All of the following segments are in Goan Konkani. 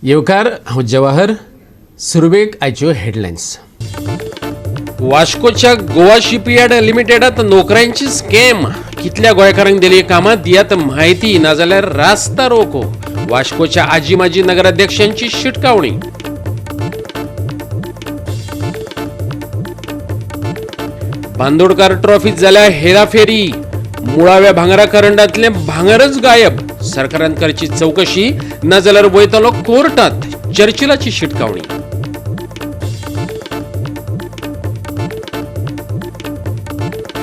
येवकार, हांव जवाहर. सुरवेक आयच्यो हेडलायन्स. वास्कोच्या गोवा शिपयार्ड लिमिटेडात नोकऱ्यांची स्कॅम. कितल्या गोंयकारांक दिली कामां, दियात म्हायती, नाजाल्यार रास्ता रोको. वास्कोच्या आजी माजी नगराध्यक्षांची शिटकावणी. बांदोडकार ट्रॉफीत जाल्या हेराफेरी. मुळाव्या भांगरा करंडातले भांगरच गायब. सरकारान करची चौकशी, नाजाल्यार वयतलो कोर्टात. चर्चिलाची शिटकावणी.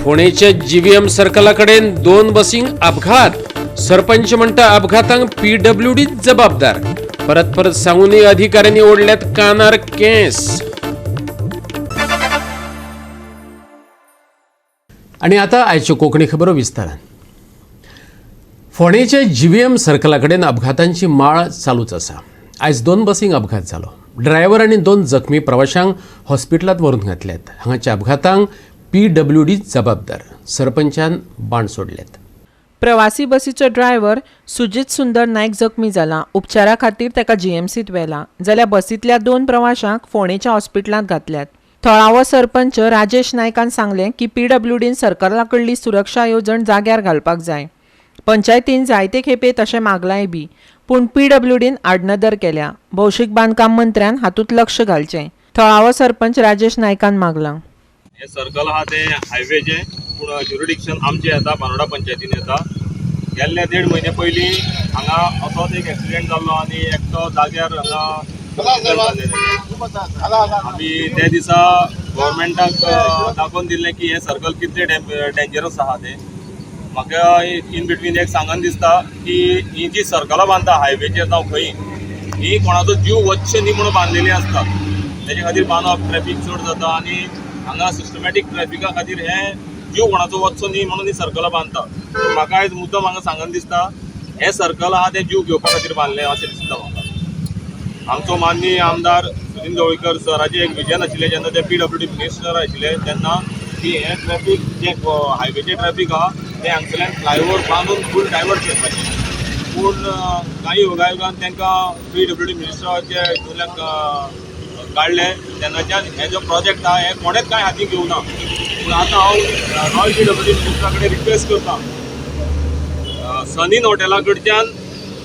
फोंडेच्या जीव्हीएम सर्कला कडेन 2 बसींक अपघात. सरपंच म्हणटा अपघातांक पीडब्ल्यूडी जबाबदार. परत परत सांगूनय अधिकाऱ्यांनी ओडल्यात कानार केंस. आनी आतां आयच्यो कोंकणी खबरो विस्तारान. फोंडेच्या जीव्हीएम सर्कला कडेन अपघातांची माळ चालूच आसा. आयज 2 बसींक अपघात जालो. ड्रायव्हर आनी 2 जखमी प्रवाशांक हॉस्पिटलांत व्हरून घातल्यात. हांगाच्या अपघातांक पीडब्ल्यूडी जबाबदार. सरपंचान बाण सोडल्यात. प्रवासी बसीचो ड्रायव्हर सुजित सुंदर नायक जखमी जाला. उपचारा खातीर ताका जीएमसीत व्हेला. जाल्यार बसींतल्या 2 प्रवाशांक फोंडेच्या हॉस्पिटलांत घातल्यात. थळावो सरपंच राजेश नायकान सांगलें की पीडब्ल्यूडीन सरकारा कडली सुरक्षा येवजण जाग्यार घालपाक जाय. पंचायतीन जायते खेपे तशें मागलांय बी, पूण पीडब्ल्यूडीन आडनदर केल्या. भौशीक बांदकाम मंत्र्यान हातूंत लक्ष घालचें, थळावो सरपंच राजेश नायकान मागलां. हे सर्कल आहा तें हायवेचें, पूण ज्युरिडिक्शन आमचें येता, बानोडा पंचायतीन येता. गेल्ले 1.5 म्हयने पयलीं हांगा असोच एक एक्सिडेंट जाल्लो आनी एकटो जाग्यार हांगा. आमी त्या दिसा गव्हर्मेंटाक दाखोवन दिल्लें की हें सर्कल कितलें डेंजरस आहा तें. म्हाका इन बिटवीन एक सांगन दिसता की ही जी सर्कलां बांदता हायवेचेर जावं खंय, ही कोणाचो जीव वचचे न्ही म्हणून बांदलेली आसता. तेजे खातीर बांदप, ट्रॅफीक चड जाता आनी हांगा सिस्टमॅटीक ट्रॅफिका खातीर हें जीव कोणाचो वचचो न्ही म्हणून ही सर्कलां बांदता. म्हाका आयज मुद्दम हांगा सांगन दिसता, हें सर्कल आहा तें जीव घेवपा खातीर बांदलें अशें दिसता म्हाका. आमचो माननीय आमदार सुदिन ढवळीकर सराचें एक विजन आशिल्लें, जेन्ना ते पीडब्ल्यूडी मिनिस्टर आशिल्ले तेन्ना, की हें ट्रॅफीक जें हायवेचें ट्रॅफीक आहा तें हांगसरल्यान फ्लायओवर बांदून फूल डायवर्ट करपाचें. पूण कांय योगायोगान तांकां पीडब्ल्यूडी मिनिस्टराचे हितूंतल्यान काडले. तेन्नाच्यान हे जो प्रोजेक्ट आहा हे कोणेच कांय हाती घेवना. पूण आतां हांव रॉयल पीडब्ल्यूडी मिनिस्टरा कडेन रिक्वेस्ट करता, सनीन हॉटेला कडच्यान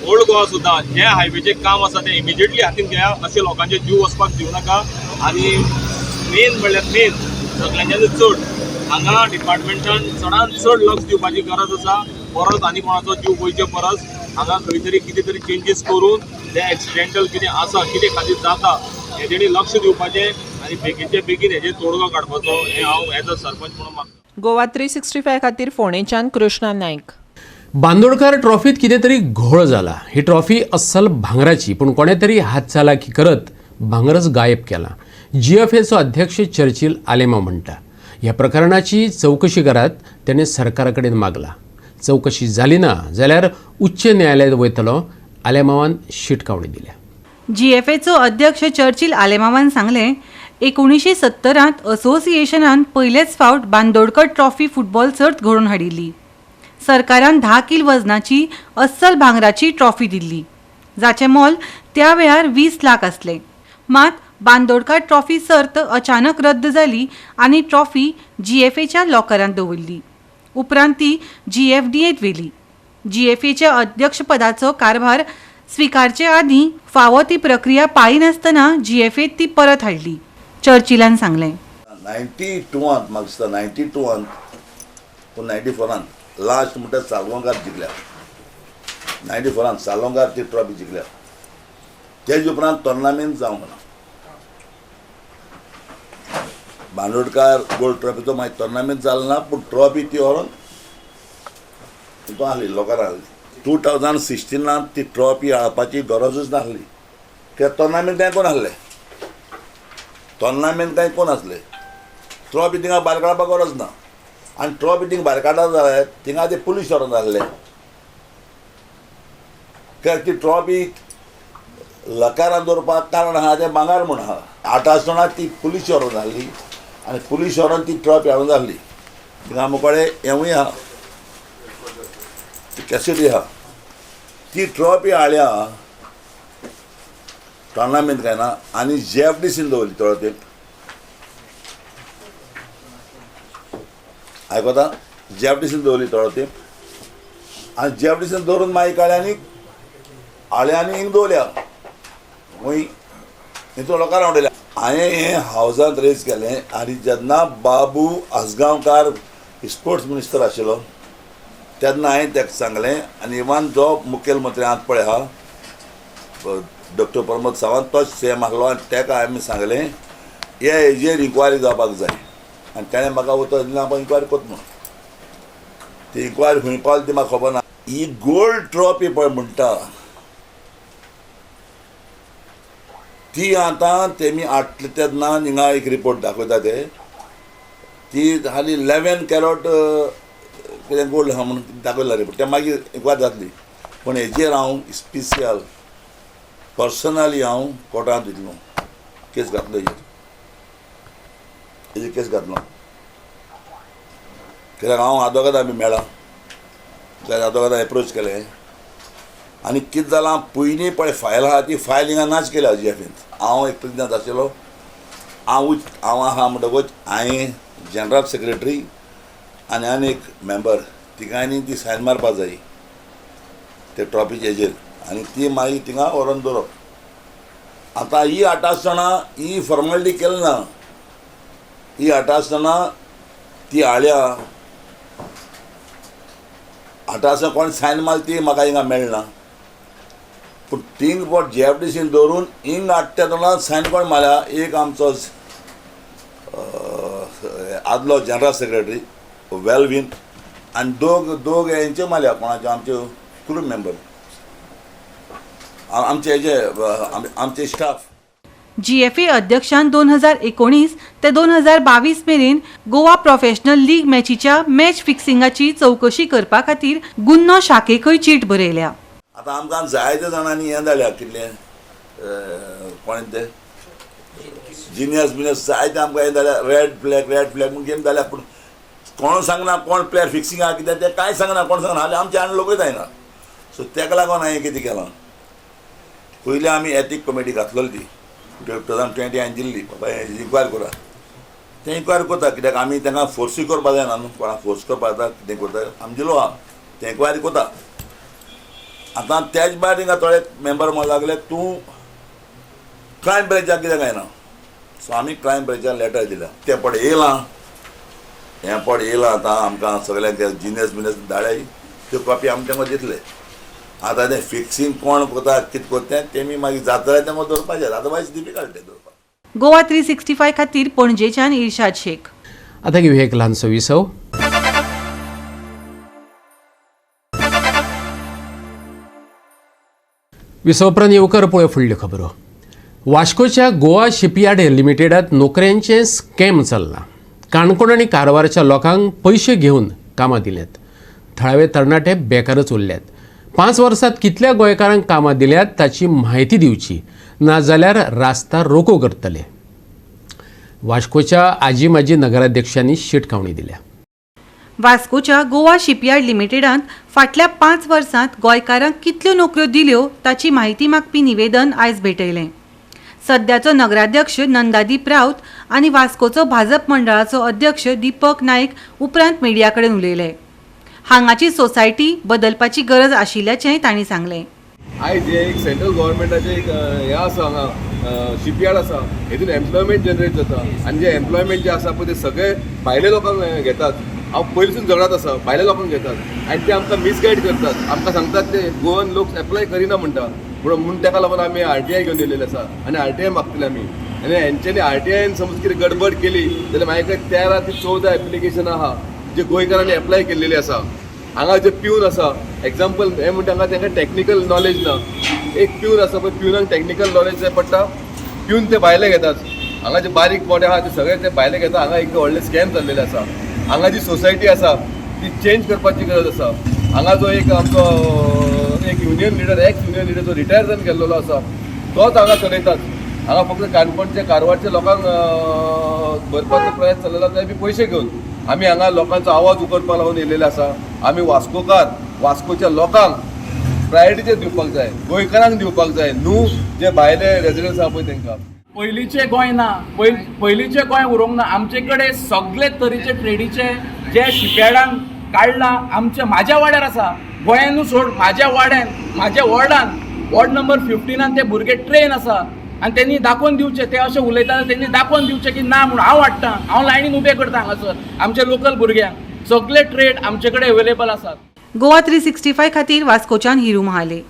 ओल्ड गोवा सुद्दां जें हायवेचें काम आसा तें इमिजिएटली हातीन घेया. अशें लोकांचे जीव वचपाक दिवं नाका. आनी मेन म्हणल्यार मेन सगळ्यांच्यान चड हांगा डिपार्टमेंटान चडान चड लक्ष दिवपाची गरज आसा. परत आनी कोणाचो जीव वयचे परस हांगा खंय तरी कितें तरी चेंजीस करून तें एक्सिडेंटल कितें आसा, कितें खातीर जाता हें तेणी लक्ष दिवपाचें आनी बेगीनचे बेगीन हेजेर तोडगो काडपाचो हें हांव एज अ सरपंच म्हणून मागता. गोवा 365 खातीर फोंडेच्यान कृष्णा नायक. बांदोडकार ट्रॉफीत कितें तरी घोळ जाला. ही ट्रॉफी अस्सल भांगराची, पूण कोणें तरी हातचालाकी करत भांगरच गायब केला. जीएफएचो अध्यक्ष चर्चिल आलेमाव म्हणटा, ह्या प्रकरणाची चवकशी करात. तेणें सरकारा कडेन मागला. चवकशी जाली ना जाल्यार उच्च न्यायालयांत वयतलो, आलेमावान शिटकावणी दिल्या. जीएफएचो अध्यक्ष चर्चिल आलेमावान सांगलें, 1970 असोसिएशनान पयलेच फावट बांदोडकर ट्रॉफी फुटबॉल सर्त घडोवन हाडिल्ली. सरकारान 10 कील वजनाची अस्सल भांगराची ट्रॉफी दिल्ली, जाचें मोल त्या वेळार 20 लाख आसलें. मात बांदोडकर ट्रॉफी सर्त अचानक रद्द जाली आनी ट्रॉफी जीएफएच्या लॉकरांत दवरली. उपरांत ती जीएफडीएंत व्हेली. जीएफएच्या अध्यक्षपदाचो कारभार स्विकारचे आदीं फावो ती प्रक्रिया पाळिनासतना जीएफएत ती परत हाडली, चर्चिलान सांगलें. 92 म्हाका दिसता 92 पूण 94 लास्ट म्हणटा सालगांवकार जिखल्या. 94 सालगांवकार ती ट्रॉफी जिखल्या. तेज उपरांत टोर्नामेंट जावंक ना. बांदोडकार गोल्ड ट्रॉफीचो मागीर टोर्नामेंट जालो ना, पूण ट्रॉफी ती व्हरोन तो आहली, लोकांक आहली. 2016 ती ट्रॉफी हाडपाची गरजूच नासली, कित्याक टोर्नामेंट कांय कोण आसले, टोर्नामेंट कांय कोण आसले, ट्रॉफी थिंगा भायर काडपाक गरज ना. आनी ट्रॉफी थिंगा भायर काडटा जाल्यार थिंगा ते पुलीस व्हरोन आहले, कित्याक ती ट्रॉफी लकारान दवरपाक कारण आहा तें भांगर म्हूण आहा. आठासणां ती पुलीस व्हरोन आहली आनी पुलीस व्हरोन ती ट्रॉफी हाडून आहली. थिंगा मुखाडे हेंवूय आहा, ती कॅसेटूय आहा. ती ट्रॉफी हाडल्या. टॉर्नामेंट काय ना आनी जी एफ डी सीन दवरली थोडो तेंप. आयकता, जी एफ डी सीन दवरली थोडो तेंप आनी जी एफ डी सीन दवरून मागीर काडले आनी हाडले आनी हिंग दवरल्या खंय हितून लोकांक उडयल्या. हांवें हें हावजांत रेज केलें आनी जेन्ना बाबू आजगांवकार स्पोर्ट्स मिनिस्टर आशिल्लो तेन्ना हांवें ताका सांगलें आनी इवन जो मुखेलमंत्री आतां पळय आहा डॉक्टर प्रमोद सावंत तोच सेम आसलो आनी ताका हांवें सांगलें हे हेजेर इन्क्वायरी जावपाक जाय आनी ताणें म्हाका उतर दिलें आपूण इन्क्वायरी करता म्हणून. ती इन्क्वायरी खंय पावली ती म्हाका खबर ना. ही गोल्ड ट्रॉफी पळय म्हणटा ती आतां तेमी हाडले तेन्ना हिंगा एक रिपोर्ट दाखयता ते ती हाली 11 कॅरट कितें गोल्ड आहा म्हणून दाखयला रिपोर्ट, ते मागीर इन्क्वायरी जातली. पूण हेजेर हांव स्पेशियल पर्सनली हांव कोर्टांत दितलो, केस घातलो हेजेर, हेजेर केस घातलो. कित्याक हांव आदवोगादा बी मेळ्ळा जाल्यार आदवोगादा एप्रोच केलें आनी कितें जालां पयलीं पळय फायल आहा ती फायल हिंगा नाच केल्या जी एफींत. हांव एक प्रेजिडेंट आशिल्लो, हांव आहा म्हणटकूच हांवें जनरल सेक्रेटरी आनी आनी एक मेंबर तिगांनी ती सायन मारपा जाय ते ट्रॉफीचे हेजेर आनी ती मागीर थिंगा व्हरोन दवरप. आतां ही आटासतना ही फॉर्मेलिटी केली ना, ही आटासतना ती हाडल्या आटासतना कोण सायन मारली ती म्हाका हिंगा मेळना. पूण थिंग बोट जी एफ डी सीन दवरून हिंग हाडटा तेन्ना सायन कोण मारल्या, एक आमचो आदलो जनरल सेक्रेटरी वेलवीन आनी दोग हेंचे मारल्या कोणाचे आमचे क्रू मेंबर आमचे हेजे आमचे स्टाफ. जीएफए अध्यक्षान 2019 ते 2022 मेरेन गोवा प्रोफेशनल लीग मॅचीच्या मॅच फिक्सिंगाची चवकशी करपा खातीर गुन्नो शाखेकय चीट बरयल्या. आतां आमकां जायते जाणांनी हें जाल्या कितलें कोण ते जिनियस बिनियस जायते आमकां हें जाल्या रेड फ्लॅग रेड फ्लॅग म्हूण गेम जाल्या. पूण कोण सांगना कोण प्लेयर फिक्सिंग आहा कितें तें कांय सांगना, कोण सांगना हालीं आमचे आनी लोकूय जायना. सो तेका लागून हांवें कितें केलां, पयलीं आमी एथीक कमिटी घातलेली ती 2020 हांवें दिल्ली, बाबा इन्क्वायरी करा, तें इन्क्वायरी करता. कित्याक आमी तांकां फोर्सूय करपा जायना न्हू, कोणाक फोर्स करपा जाता कितें करता आमी दिलो आहा तें इन्क्वायरी करता. आतां त्याच भायर हिंगा थोडे मेंबर म्हणूंक लागले तूं क्रायम ब्रांचाक कित्याक जायना. सो आमी क्रायम ब्रांचाक लेटर दिल्या, तें पड येयलां हें पड येयलां आतां आमकां सगळ्यांक जिनियस बिनियस धाडय त्यो कॉपी आमी तांकां दितले. आतां तें फिक्सिंग कोण करता कितें करता तें तेमी मागीर जाता जाल्यार तांकां दवरपाचें, अदरवायज डिफिकल्ट तें दवरपाक. गोवा 365 खातीर पणजेच्यान इर्शाद शेख. आतां घेवया एक ल्हानसो विसव. विसव उपरांत येवकर पळय फुडल्यो खबरो. वास्कोच्या गोवा शिपयार्ड लिमिटेडांत नोकऱ्यांचें स्कॅम चल्लां. काणकोण आनी कारवारच्या लोकांक पयशे घेवन कामां दिल्यात. थळावे तरणाटे बेकारच उरल्यात. 5 वर्सांत कितल्या गोंयकारांक कामां दिल्यात ताची म्हायती दिवची, नाजाल्यार रास्ता रोको करतले. वास्कोच्या आजी माजी नगराध्यक्षांनी शिटकावणी दिल्या. वास्कोच्या गोवा शिपयार्ड लिमिटेडांत फाटल्या 5 वर्सांत गोंयकारांक कितल्यो नोकऱ्यो दिल्यो ताची म्हायती मागपी निवेदन आयज भेटयलें. सद्याचो नगराध्यक्ष नंदादीप राऊत आनी वास्कोचो भाजप मंडळाचो अध्यक्ष दीपक नायक उपरांत मिडिया कडेन उलयले. हांगाची सोसायटी बदलपाची गरज आशिल्ल्याचेंय तांणी सांगलें. आयज हे एक सेंट्रल गव्हर्मेंटाचें एक हें आसा हांगा शिपयार्ड आसा, हेतून एम्प्लॉयमेंट जनरेट जाता आनी जे एम्प्लॉयमेंट जे आसा पळय ते सगळे भायले लोकांक घेतात. हांव पयलींसून झगडात आसा, भायल्या लोकांक घेतात आनी ते आमकां मिसगायड करतात. आमकां सांगतात ते गोवन लोक एप्लाय करिना म्हणटा, म्हणून ताका लागून आमी आरटीआय घेवन येयलेले आसा आनी आरटीआय मागतले आमी. आनी हेंच्यांनी आरटीआयन समज कितें गडबड केली जाल्यार मागीर कडेन 13 ते 14 एप्लिकेशन आहा जे गोंयकारांनी एप्लाय केल्लेली आसा. हांगा जे प्यून आसा, एग्जाम्पल हें म्हणटा हांगा तांकां टॅक्निकल नॉलेज ना. एक प्यून आसा पळय, प्युनाक टॅक्निकल नॉलेज जाय पडटा, प्यून ते भायले घेतात. हांगा जे बारीक मोठे आहा ते सगळे ते भायले घेतात. हांगा एक व्हडलें स्कॅम चल्लेलें आसा. हांगा जी सोसायटी आसा ती चेंज करपाची गरज आसा. हांगा जो एक आमचो एक union leader, ex union leader जो रिटायर जावन गेल्लो आसा तोच हांगा चलयतात. हांगा फक्त काणकोणचे कारवारच्या लोकांक भरपाचो प्रयत्न चलयला, ते बी पयशे घेवन. आमी हांगा लोकांचो आवाज उखलपाक लागून येयलेले आसा. आमी वास्कोकार, वास्कोच्या लोकांक प्रायोरिटीचेर दिवपाक जाय, गोंयकारांक दिवपाक जाय, न्हू जे भायले रेजिडंट्स आहा पळय तेंकां. पयलींचें गोंय ना, पयलींचें गोंय उरोंक ना. आमचे कडेन सगळे तरेचे ट्रेडीचे जे शिपयार्डान काडलां, आमच्या म्हाज्या वाड्यार आसा, गोंयानू सोड, म्हाज्या वाड्यान, म्हाज्या वॉर्डान, वॉर्ड नंबर 15 ते भुरगे ट्रेन आसा आनी तेंनी दाखोवन दिवचें. ते अशें उलयता, तेंनी दाखोवन दिवचें की ना म्हूण हांव हाडटा, हांव लायनीन उबें करता हांगासर आमचे लोकल भुरग्यांक. सगळे ट्रेड आमचे कडेन अवेलेबल आसात. गोवा 365 खातीर वास्कोच्यान हिरू महाले.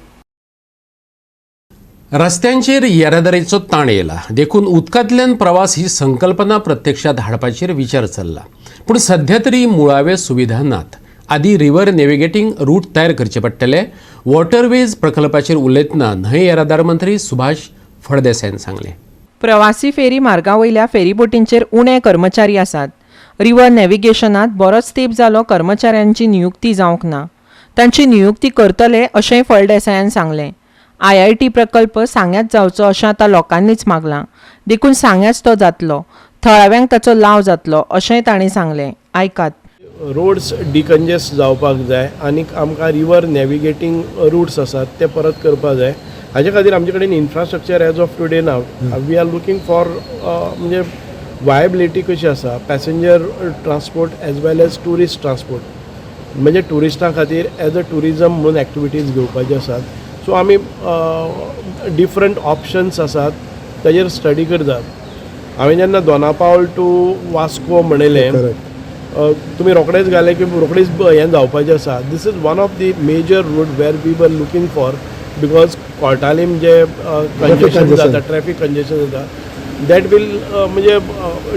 रस्त्यांचेर येरादारीचो ताण येयला, देखून उदकांतल्यान प्रवास ही संकल्पना प्रत्यक्षात हाडपाचेर विचार चल्ला. पूण सध्या तरी मुळावे सुविधा नात. आदी रिव्हर नेव्हिगेटींग रूट तयार करचे पडटले, वॉटरवेज प्रकल्पाचेर उलयतना न्हंय येरादार मंत्री सुभाष फळदेसायान सांगलें. प्रवासी फेरी मार्गावयल्या फेरीबोटींचेर उणे कर्मचारी आसात. रिव्हर नॅव्हिगेशनात बरोच तेंप जालो कर्मचाऱ्यांची नियुक्ती जावंक ना. तांची नियुक्ती करतले अशेंय फळदेसायान सांगलें. आयआयटी प्रकल्प सांग्यात जावचो अशें आतां लोकांनीच मागलां, देखून सांग्याच तो जातलो. थळाव्यांक ताचो लाव जातलो अशेंय तांणी सांगलें. आयकात. रोड्स डिकंजेस्ट जावपाक जाय आनीक आमकां रिवर नॅविगेटींग रुट्स आसात ते परत करपाक जाय. हाजे खातीर आमचे कडेन इन्फ्रास्ट्रक्चर एज ऑफ टुडे ना. We are looking for म्हणजे वायबिलिटी कशी आसा, passenger transport as well as tourist transport, म्हणजे ट्युरिस्टां खातीर एज अ ट्युरिजम म्हणून एक्टिविटीज घेवपाच्यो आसात. सो आमी डिफरंट ऑप्शन्स आसात ताजेर स्टडी करतात. हांवें जेन्ना दोनापावल टू वास्को म्हणिल्लें, तुमी रोखडेच घाले की रोखडीच हें जावपाचें आसा. This is one of the major route where we were looking for, because Cortalim J congestion जाता, ट्रॅफिक कंजेशन जाता, that will म्हणजे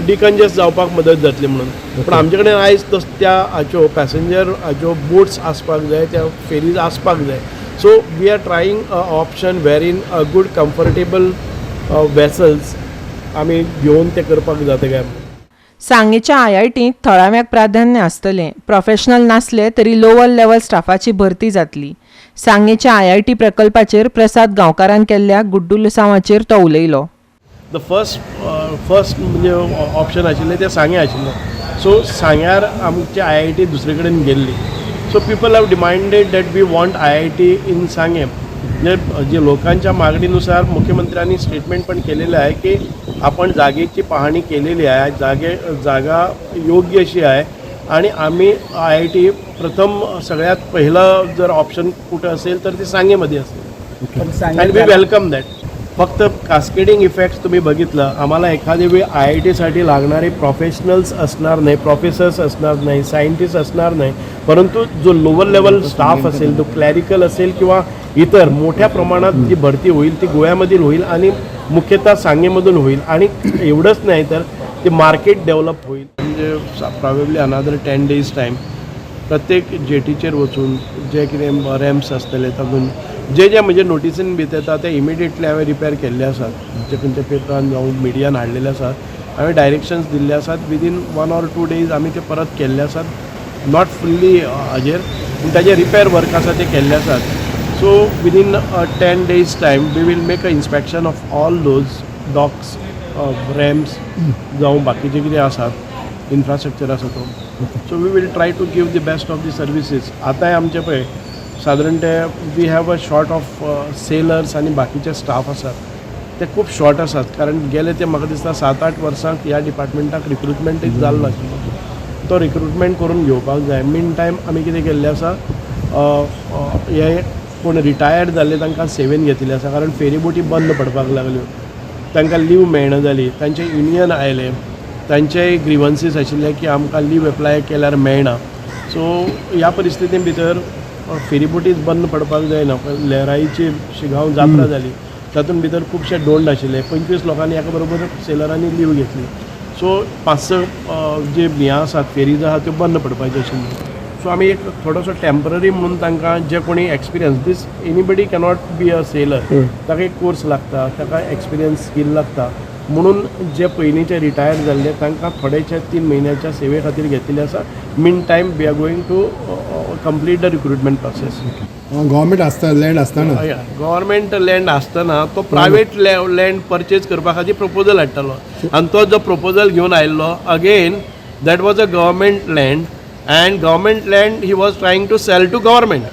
डिकंजेस्ट जावपाक मदत जातली म्हणून. पूण आमचे कडेन आयज तस त्या हाच्यो पॅसेंजर हाच्यो बोट्स आसपाक जाय, त्या फेरीज आसपाक जाय. So we are trying a option wherein a good comfortable vessels आमी घेवन ते करपाक जाता काय म्हणून. सांगेच्या आयआयटींत थळाव्यांक प्राधान्य आसतलें. प्रोफेशनल नासले तरी लोअर लेव्हल स्टाफाची भरती जातली. सांगेच्या आयआयटी प्रकल्पाचेर प्रसाद गांवकारान केल्ल्या गुड्डुलसांवाचेर तो उलयलो. The first first म्हणजे ऑप्शन आशिल्लें तें सांगें आशिल्लें. सो सांग्यार आमची आयआयटी दुसरे कडेन गेल्ली. So people have demanded that we want IIT in Sanguem. म्हणजे जे लोकांच्या मागणीनुसार मुख्यमंत्र्यांनी स्टेटमेंट पण केलेलं आहे की आपण जागेची पाहणी केलेली आहे, जागा योग्य अशी आहे आणि आम्ही आयआयटी प्रथम, सगळ्यात पहिलं जर ऑप्शन कुठं असेल तर ते सांगेमध्ये असेल and we welcome that. फक्त कास्केडिंग इफेक्ट्स तुम्ही बघितलं, आम्हाला एखाद्या वेळी आयआयटीसाठी लागणारे प्रोफेशनल्स असणार नाही, प्रोफेसर्स असणार नाही, सायंटिस्ट असणार नाही, परंतु जो लोअर लेवल स्टाफ असेल, जो क्लॅरिकल असेल किंवा इतर मोठ्या प्रमाणात जी भरती होईल ती गोव्यामधील होईल आणि मुख्यतः सांगेमधून होईल. आणि एवढंच नाही तर ते मार्केट डेव्हलप होईल. म्हणजे probably another 10 days time प्रत्येक जेटीचेर वचून जे कितें रॅम्प्स आसतले, तातूंत जे जे म्हणजे नोटिसीन भितर येता ते इमिडिएटली हांवें रिपेर केल्ले आसात. जे खंयच्या पेपरान जावं मिडियान हाडलेले आसात, हांवें डायरेक्शन्स दिल्ले आसात. Within 1 or 2 days आमी ते परत केल्ले आसात. Not fully हाजेर, पूण ताजे रिपेर वर्क आसा ते केल्ले आसात. So within 10 days time we will make a inspection of all those docks, ramps जावं बाकीचे कितें आसात इन्फ्रास्ट्रक्चर आसा तो. So we will try to give the best of the services. आतांय आमचे पळय सादारण ते we have a short of sailors आनी बाकीचे स्टाफ आसात ते खूब शॉर्ट आसात, कारण गेले ते म्हाका दिसता 7-8 वर्सांक ह्या डिपार्टमेंटाक रिक्रुटमेंट एक जाल्लो नाशिल्लो. तो रिक्रुटमेंट करून घेवपाक जाय. मीन टायम आमी कितें केल्लें आसा, हे कोण रिटायर्ड जाल्ले तांकां सेवेन घेतिल्ले आसा, कारण फेरीबोटी बंद पडपाक लागल्यो, तांकां लीव मेळना जाली. तांचें युनियन आयलें, तांचेय ग्रिवन्सीस आशिल्ले की आमकां लीव एप्लाय केल्यार मेळना. सो ह्या परिस्थिती भितर फेरीबोटीच बंद पडपाक जायना. लेराईची शिगांव जात्रा जाली, तातूंत भितर खुबशे don't आशिल्ले. 25 लोकांनी एका बरोबर सेलरांनी लीव घेतली. सो पांच स जे हें आसात, फेरीज आहा, त्यो बंद पडपाच्यो आशिल्ल्यो. सो आमी एक थोडोसो टेंपररी म्हणून तांकां जे कोणी experience, this anybody cannot be a seller, ताका एक कोर्स लागता, ताका एक्सपिरियन्स स्कील लागता, म्हणून जे पयलींचे रिटायर जाल्ले तांकां थोडेशे 3 म्हयन्याच्या सेवे खातीर घेतिल्ले आसा. Mean time we are going to complete the recruitment process. Government आसता, लँड आसतना. गव्हर्मेंट लँड आसतना तो प्रायवेट लँड परचेज करपा खातीर प्रपोजल हाडटालो आनी तो जो प्रपोजल घेवन आयिल्लो, again that was a government land and government land he was trying to sell to government.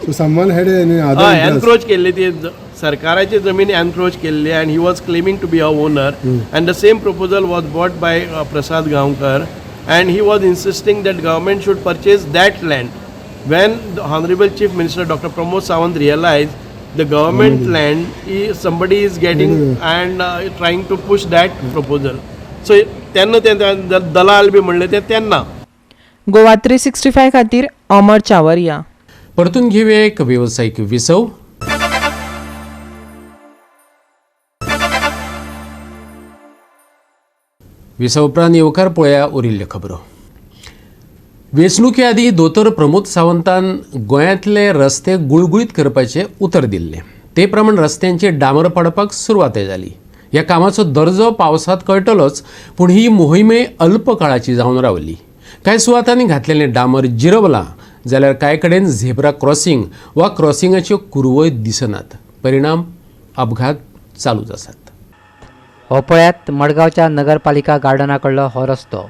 So someone had an other हय, एनक्रोच केल्ली ती सरकाराची जमीन एनक्रोच केल्ली and he was claiming to be a owner and the same proposal was brought by Prasad Gaonkar and he was insisting that government should purchase that land. When the honourable chief minister doctor Pramod Sawant realise the government land somebody is getting and trying to push that proposal, so तेन्ना ते दलाल बी म्हणले ते तेन्ना. गोवा 365 खातीर अमर चावरिया. परतून घेऊया एक वेवसायीक विसव. विसव उपरांत येवकार पळया उरिल्ल्यो खबरो. वेंचणुके आदीं दोतोर प्रमोद सावंतान गोंयांतले रस्ते गुळगुळीत करपाचें उतर दिल्लें. ते प्रमाण रस्त्यांचे डांबर पडपाक सुरवातय जाली. ह्या कामाचो दर्जो पावसांत कळटलोच, पूण ही मोहिमे अल्प काळाची जावन रावली. कांय सुवातांनी घातलेलें डांबर जिरवलां जाल्यार कांय कडेन झेब्रा क्रॉसिंग वा क्रॉसिंगाच्यो कुरवय दिसनात. परिणाम अपघात चालूच आसात. हो पळयात मडगांवच्या नगरपालिका गार्डना कडलो हो रस्तो.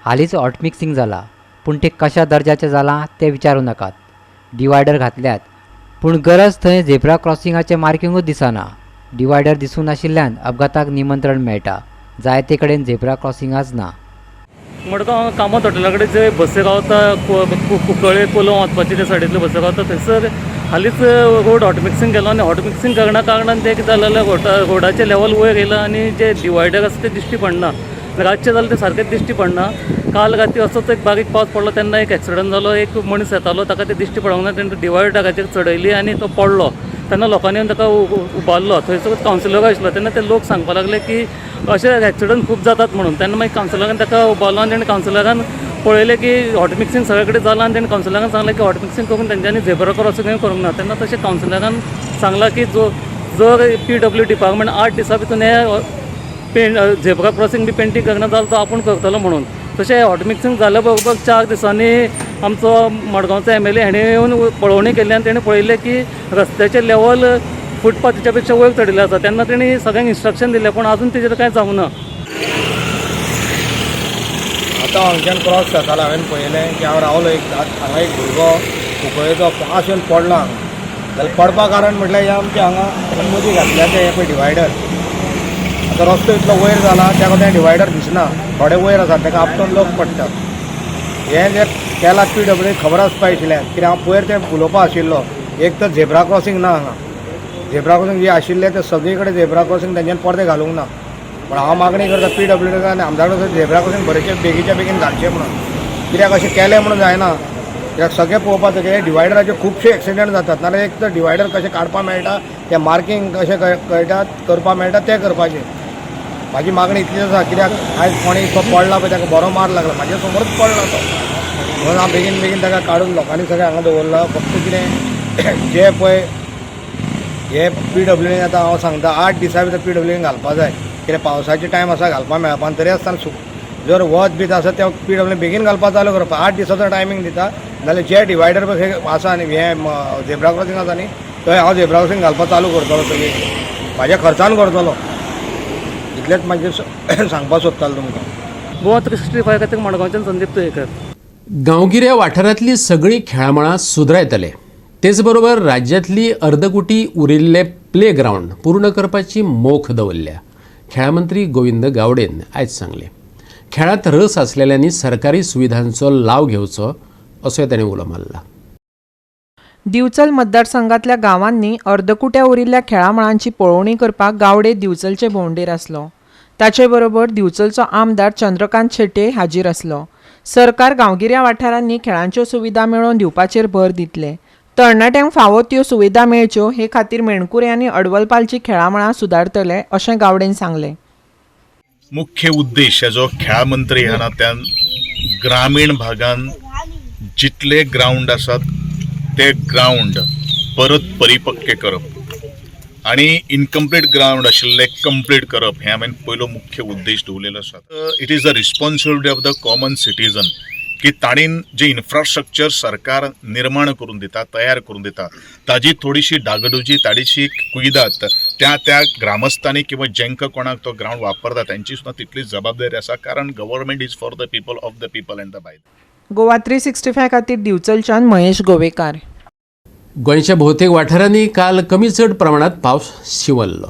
हालींच हॉटमिक्सिंग जाला, पूण तें कशा दर्जाचें जालां तें विचारूं नाकात. डिवायडर घातल्यात, पूण गरज थंय झेब्रा क्रॉसिंगाचें मार्किंगूच दिसना. डिवायडर दिसूं नाशिल्ल्यान अपघाताक निमंत्रण मेळटा. जायते कडेन झेब्रा क्रॉसिंगाच ना. मडगांव कामत हॉटेला कडेन जे बसी रावता, कुंकळ्ळे कोलम वचपाचे ते सायडींतल्यो बसी रावता, थंयसर हालींच रोड हॉटमिक्सिंग केलो आनी हॉटमिक्सिंग करण्या कारणान तें कितें जालें जाल्यार रोडाचें लेवल वयर येयलां आनी जे डिवायडर आसा ते दिश्टी पडना. रातचें जाल्यार तें सारकें दिश्टी पडना. काल राती असोच एक बारीक पावस पडलो तेन्ना एक एक्सिडंट जालो. एक मनीस येतालो, ताका तें दिश्टी पडोंक ना, तेणें डिवायडराचेर चडयली आनी तो पडलो. तेन्ना लोकांनी येवन ताका उबारलो. थंयसर कावन्सिलर आशिल्लो तेन्ना ते लोक सांगपाक लागले की अशे एक्सिडंट खूब जातात म्हणून. तेन्ना मागीर कावन्सिलरान ताका उबारलो आनी तेणें कावन्सिलरान पळयलें की हॉटमिक्सिंग सगळे कडेन जालां आनी तेणें कावन्सिलरान सांगलें की हॉटमिक्सिंग करून तेंच्यांनी झेब्रा क्रॉसिंगूय करूंक ना. तेन्ना तशें कावन्सिलरान सांगलां की जो जर पीडब्ल्यू डिपार्टमेंट 8 दिसां भितर हे झेब्रा क्रॉसिंग बी पेंटींग करना जाल्यार तो आपूण करतलो म्हणून. तशें हॉटमिक्सिंग जाल्या बरोबर 4 दिसांनी आमचो मडगांवचो एमएलए हेणें येवन पळोवणी केली आनी तेणें पळयलें की रस्त्याचें लेवल फुटपाथीच्या पेक्षा वयर चडिल्लें आसा. तेन्ना तेणी सगळ्यांक इन्स्ट्रक्शन दिलें, पूण आजून तेजेर कांय जावंक ना. आतां हांगच्यान क्रॉस जातालो, हांवें पळयलें की हांव रावलो एक हांगा एक भुरगो कुंकळ्ळेचो पास येवन पडलो हांगा. जाल्यार पडपा कारण म्हटल्यार हे आमचे हांगा मदीं घातल्या ते हे पळय डिवायडर. आतां रस्तो इतलो वयर जाला त्या खातीर डिवायडर दिसना, थोडे वयर आसा ताका आपटून लोक पडटात. हें जें केलां पीडब्ल्यू खबर आसपा आशिल्लें, कित्याक हांव पयर तें उलोवपा आशिल्लो. एक तर झेब्रा क्रॉसिंग ना हांगा, झेब्रा क्रॉसिंग जे आशिल्लें ते सगळे कडेन झेब्रा क्रॉसिंग तेंच्यांनी परतें घालूंक ना. पण हांव मागणी करता पीडब्ल्यू डी आनी आमदार झेब्रा क्रॉसिंग बरेचें बेगीच्या बेगीन घालचें म्हणून. कित्याक अशें केलें म्हणून जायना, कित्याक सगळें पळोवपाक जाय. डिवायडराचे खुबशे एक्सिडंट जातात, नाल्यार एक तर डिवायडर कशें काडपाक मेळटा, तें मार्कींग कशें कळटा करपाक मेळटा तें करपाचें. म्हाजी मागणी इतलीच आसा, कित्याक आयज कोणी तो पडला पळय ताका बरो मार लागला, म्हाज्या समोरच पडला तो, म्हणून हांव बेगीन बेगीन ताका काडून लोकांनी सगळें हांगा दवरला. फक्त कितें जे पळय हे पीडब्ल्यूडीन आतां हांव सांगता 8 दिसां भितर पीडब्ल्यूडीन घालपा जाय, कित्याक पावसाचे टायम आसा घालपा मेळपा. तरी आसतना जर वत बीत आसा त्या पीडब्ल्यू बेगीन घालपा चालू करपा. 8 दिसाचो टायमींग दिता, नाल्यार जे डिवायडर पळय आसा न्ही, हें झेब्रा क्रॉसिंग आसा न्ही, थंय हांव झेब्रा क्रॉसिंग घालपा चालू करतलो, सगळी म्हाज्या खर्चान करतलो. इतलेंच म्हाजें सांगपाक सोदतालो तुमकां. गोवा 365 खातीर मडगांवच्यान संदीप तुयेकर. गांवगिऱ्या वाठारांतली सगळीं खेळामळां सुदरायतले, तेचबरोबर राज्यांतली अर्दकुटी उरिल्ले प्ले ग्रावंड पूर्ण करपाची मोख दवरल्या. खेळामंत्री गोविंद गावडेन आयज सांगलें. खेळांत रस आसलेल्यांनी सरकारी सुविधांचो लाव घेवचो असोय ताणें उलो मारला. दिवचल मतदारसंघातल्या गांवांनी अर्दकुट्या उरिल्ल्या खेळामळांची पळोवणी करपाक गावडे दिवचलचे भोंवडेर आसलो. ताचे बरोबर दिवचलचो आमदार चंद्रकांत शेट्ये हाजीर आसलो. सरकार गांवगिऱ्या वाठारांनी खेळांच्यो सुविधा मेळोवन दिवपाचेर भर दितले. तरणाट्यांक फावो त्यो सुविधा मेळच्यो हे खातीर मेणकुरे आनी अडवलपालची खेळामळां सुदारतले अशें गावडेन सांगलें. मुख्य उद्देश जो खेळा मंत्री ह्या नात्यान ग्रामीण भागान जितले ग्रावंड आसात ते ग्रावंड परत परिपक्व करप आनी इनकम्प्लीट ग्रावंड आशिल्ले कंप्लीट करप हें हांवें पयलो मुख्य उद्देश दवरलेलो आसा. It is the responsibility of the common citizen की ताणें जे इन्फ्रास्ट्रक्चर सरकार निर्माण करून दिता, तयार करून दिता, ताजी थोडीशी डागडुजी, ताडीशी कुयदाद त्या त्या ग्रामस्थांनी किंवा जेंका कोणाक तो ग्रावंड वापरता तेंची सुद्दां तितली जबाबदारी आसा, कारण government is for the people, of the people and the by. Goa 365 खातीर दिवचलच्यान महेश गोवेकार. गोंयच्या भोवतेक वाठारांनी काल कमी चड प्रमाणात पावस शिंवरलो.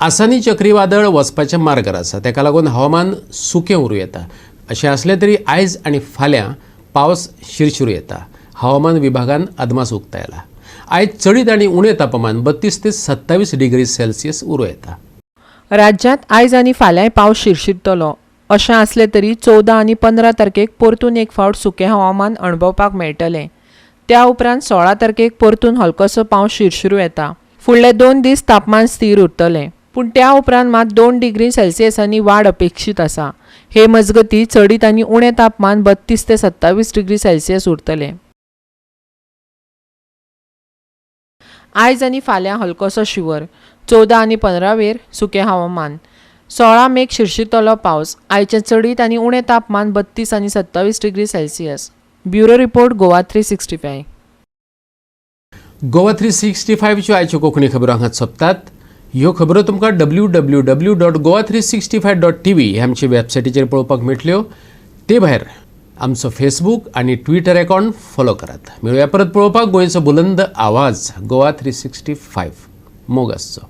आसानी चक्रीवादळ वचपाच्या मार्गार आसा, ताका लागून हवामान सुकें उरूं येता. अशें आसलें तरी आयज आनी फाल्यां पावस शिरशिरू येता, हवामान विभागान अदमास उक्तायला. आयज चडीत आनी उणें तापमान 32 ते 27 डिग्री सेल्सियस उरूं येता. राज्यांत आयज आनी फाल्यांय पावस शिरशिरतलो. अशें आसलें तरी 14 आनी 15 तारखेक परतून एक फावट सुकें हवामान अणभवपाक मेळटलें. त्या उपरांत 16 तारखेक परतून हलकोसो पावस शिरशिरू येता. फुडले 2 दीस तापमान स्थीर उरतलें, पूण त्या उपरांत मात 2 डिग्री सेल्सियसांनी वाड अपेक्षीत आसा. हे मजगतीं चडीत आनी उणें तापमान 32 ते 27 डिग्री सेल्सियस उरतलें. आयज आनी फाल्यां हलकोसो शिंवर. 14 आनी 15 वेर सुकें हवामान. 16 मेक शिरशिरतलो पावस. आयचें चडीत आनी उणें तापमान 32 आनी 27 degree Celsius. Bureau report, Goa 365. Goa 365च्यो आयच्यो कोंकणी खबरो हांगाच सोंपतात. ह्यो खबरो तुमकां www.goa365.tv ह्या आमचे वेबसायटीचेर पळोवपाक मेळटल्यो. ते भायर आमचो फेसबूक आनी ट्विटर अकावंट फॉलो करात. मेळुया परत पळोवपाक गोंयचो बुलंद आवाज गोवा 365. मोग आसचो.